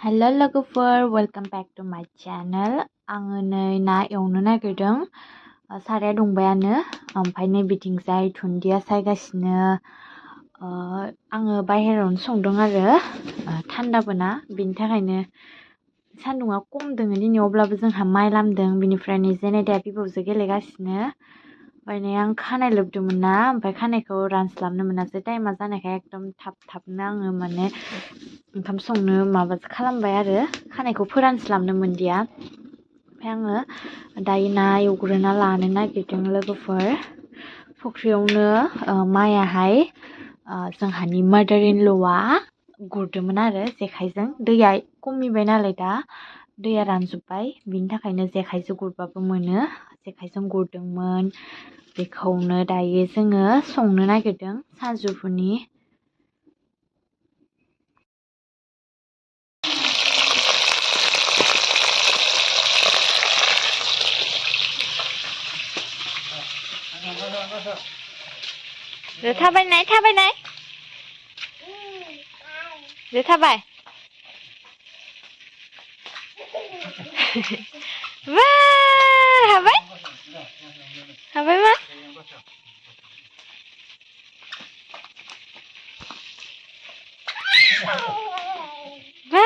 हेल' लोगोफोर welcome back to माय channel आङो नै ना एवनो नागिरदों साराया दुंबायानो ओमफ्राय नै बिथिंजाय दुन्दिया सायगासिनो आङो बाहेरायावनो संदों आरो थान्दाबो ना बिनि थाखायनो सान्दुङा खम दोङो दिनै अब्लाबो जोंहा माइ लामदों बिनिफ्राय नै जेनेदाया बिबौजों गेलेगासिनो ओमफ्राय नै आं खानाय लोबदोंमोन ना ओमफ्राय खानायखौ रानस्लाबनो मोनासै टाइमा जानायखाय एकदम थाबनो आङो माने ओंखाम संनो माबासो खालामबाय आरो खानायखौ फोरानस्लाबनो मोनदिया ओमफ्राय आङो दायो ना एवग्रोना लानो नागिरदों लोगोफोर फुख्रियावनो माइयाहाय जोंहानि मादार इन ल'आ गुरदोंमोन आरो जेखाइजों दैया खमिबाय नालाय दा दैया रानजोब्बाय बिनि थाखायनो जेखाइजों गुरबाबो मोनो जेखाइजों गुरदोंमोन बेखौनो दायो जोङो संनो नागिरदों सानजौफुनि थाबायनाय थाबाय बा हाबाय मा बा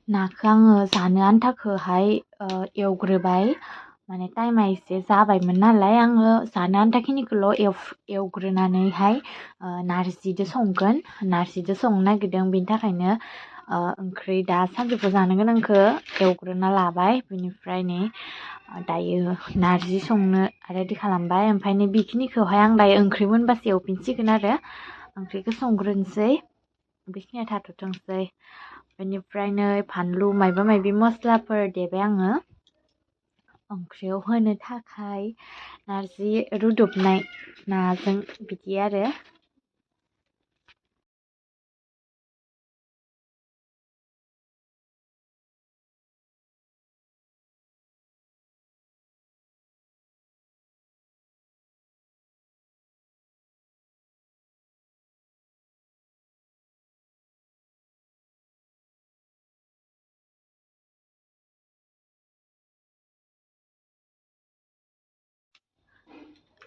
नाखौ आङो जानो आन्थाखौहाय एवग्रोबाय माने टाइमा एसे जाबायमोन नालाय आङो जानो आन्थाखिनिखौल' एवग्रोनानैहाय नार्जिजों संनो नागिरदों बिनि थाखायनो ओंख्रि दा सानजौफु जानो गोनांखौ एवग्रोना लाबाय बिनिफ्राय नै दायो नार्जि संनो रेडि खालामबाय ओमफ्राय नै बेखिनिखौहाय आं दायो ओंख्रि मोनबासो एवफिनसिगोन आरो ओंख्रिखौ संग्रोनोसै बेखिनिया थाथ'थोंसै बेनिफ्राय नै फानलु मायबा मायबि मस्लाफोर देबाय आङो ओंख्रियाव होनो थाखाय नार्जि रुदबनाय नाजों बिदि आरो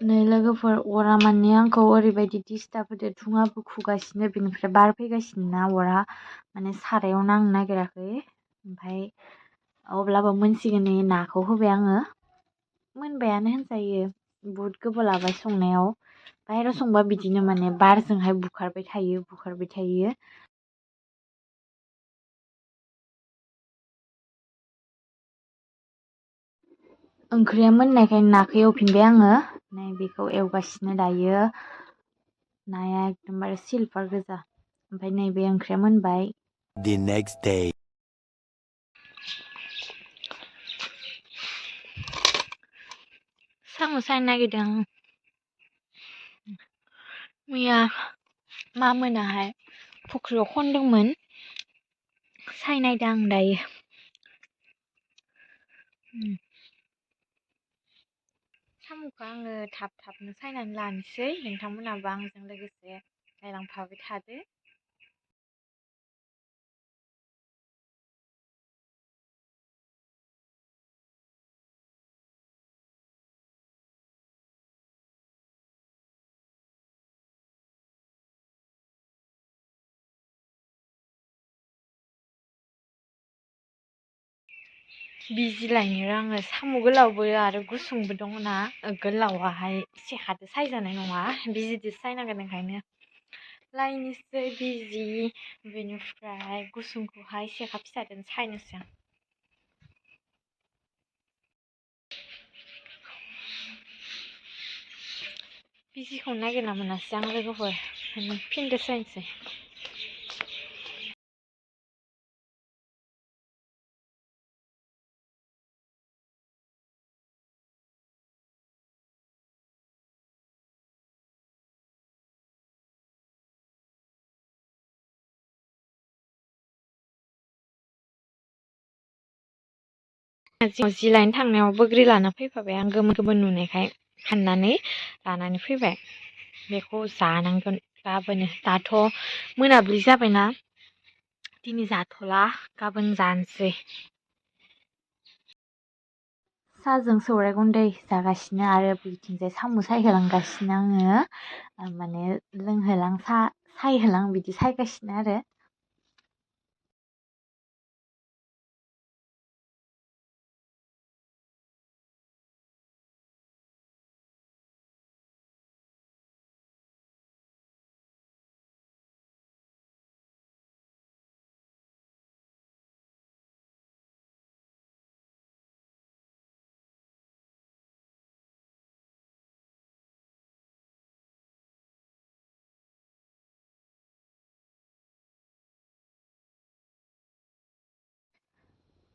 नै लोगोफोर अरा माने आंखौ ओरैबायदि डिस्टार्ब होदो धुङाबो खुगासिनो बिनिफ्राय बार फैगासिनो ना अरा माने सारायाव नांनो नागिराखै ओमफ्राय अब्लाबो मोनसिगोन नै नाखौ होबाय आङो मोनबायानो होनजायो बुहुद गोबाव लाबाय संनायाव बाहेरायाव संबा बिदिनो माने बारजोंहाय बुखारबाय थायो ओंख्रिया मोननायखाय नाखौ एवफिनबाय आङो नै बेखौ एवगासिनो दायो नाया एकदमबारे सिलभार गोजा ओमफ्राय नैबे ओंख्रिया मोनबाय The next day साम' सायनो नागिरदों मैया मोनाहाय फुख्रियाव खनदोंमोन सायनायदों आं दायो साम'खौ आङो थाबनो सायनानै लानोसै नोंथांमोनाबो आंजों लोगोसे नायलांफाबाय थादो बिजि लायनो आङो साम' गोलावबो आरो गुसुंबो दङना गोलावाहाय सेखादो सायजानाय नङा बिजिजों सायनांगोन ओंखायनो लायनोसै बिजि बेनिफ्राय गुसुंखौहाय सेखा फिसाजों सायनोसै आं बिजिखौ नागिरना मोनासै आं लोगोफोर फिनदो सायनोसै जि लायनो थांनायाव बोग्रि लाना फैफाबाय आं गोमोन नुनायखाय हाननानै लानानै फैबाय बेखौ जानांगोन गाबोनो दाथ' मोनाबिलि जाबायना दिनै जाथ'ला गाबोन जानोसै साहाजों सौराइ गुन्दै जागासिनो आरो बिथिंजाय साम' सायहोलांगासिनो आङो माने लोंहोलां सायहोलां बिदि सायगासिनो आरो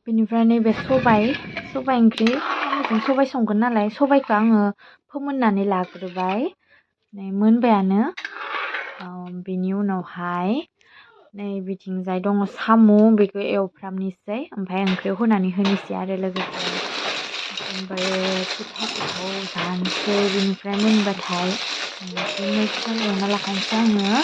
बेनिफ्राय नैबे सबाइ ओंख्रि साम'जों सबाइ संगोन नालाय सबाइखौ आङो फोमोननानै लाग्रोबाय नै मोनबायानो बेनि उनावहाय नै बिथिंजाय दङ साम' बेखौ एवफ्रामनोसै ओमफ्राय ओंख्रियाव होनानै होनोसै आरो लोगोसे ओमफ्राय गोथाव जानोसै बेनिफ्राय मोनबाथाय मैथ्रु एवना लाखानोसै आङो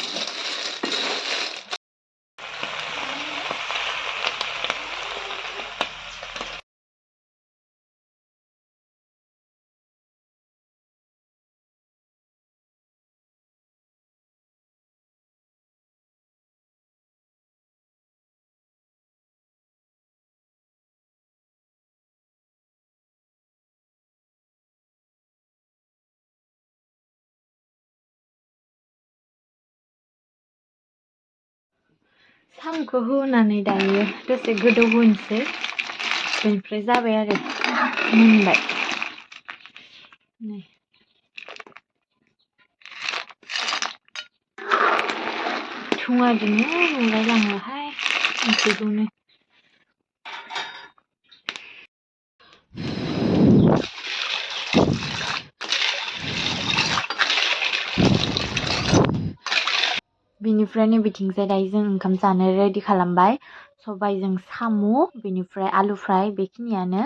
साम'खौ होनानै दायो दसे गोदौ होनोसै बेनिफ्राय जाबाय आरो मोनबाय नै धुङाजोंनो नुलायलाङोहाय ओंख्रिखौनो बिनिफ्राय नै बिथिंजाय दायो जों ओंखाम जानो रेडि खालामबाय सबाइजों साम' बेनिफ्राय आलु फ्राय बेखिनियानो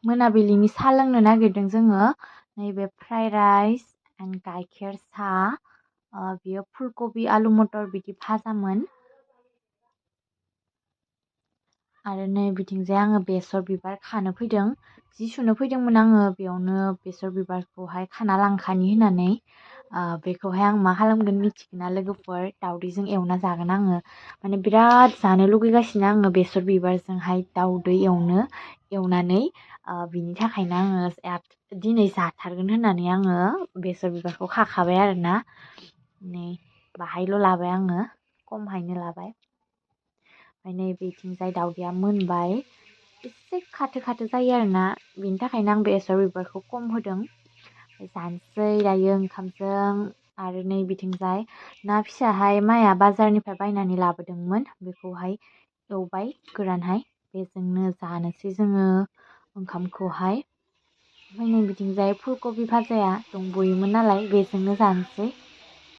मोनाबिलिनि साहा लोंनो नागिरदों जोङो नैबे फ्राइ राइस एन्ड गाइखेर साहा बेयो फुलकबि आलु मटर बिदि भाजामोन आरो नै बिथिंजाय आङो बेसर बिबार खानो फैदों जि सुनो फैदोंमोन आङो बेयावनो बेसर बिबारखौहाय खाना लांखानि होननानै बेखौहाय आं मा खालामगोन मिथिगोना लोगोफोर दावदैजों एवना जागोन आङो माने बिराद जानो लुगैगासिनो आङो बेसर बिबारजोंहाय दावदै एवनानै बिनि थाखायनो आङो दिनै जाथारगोन होननानै आङो बेसर बिबारखौ खाखाबाय आरोना नै बाहायल' लाबाय आङो खमहायनो लाबाय ओमफ्राय नै बेथिंजाय दावदैया मोनबाय एसे खाथो जायो आरोना बिनि थाखायनो आं बेसर बिबारखौ खम होदों जानोसै दायो ओंखामजों आरो नै बिथिंजाय ना फिसाहाय माया बाजारनिफ्राय बायनानै लाबोदोंमोन बेखौहाय एवबाय गोरानहाय बेजोंनो जानोसै जोङो ओंखामखौहाय ओमफ्राय नै बिथिंजाय फुलकबि भाजाया दंबोयोमोन नालाय बेजोंनो जानोसै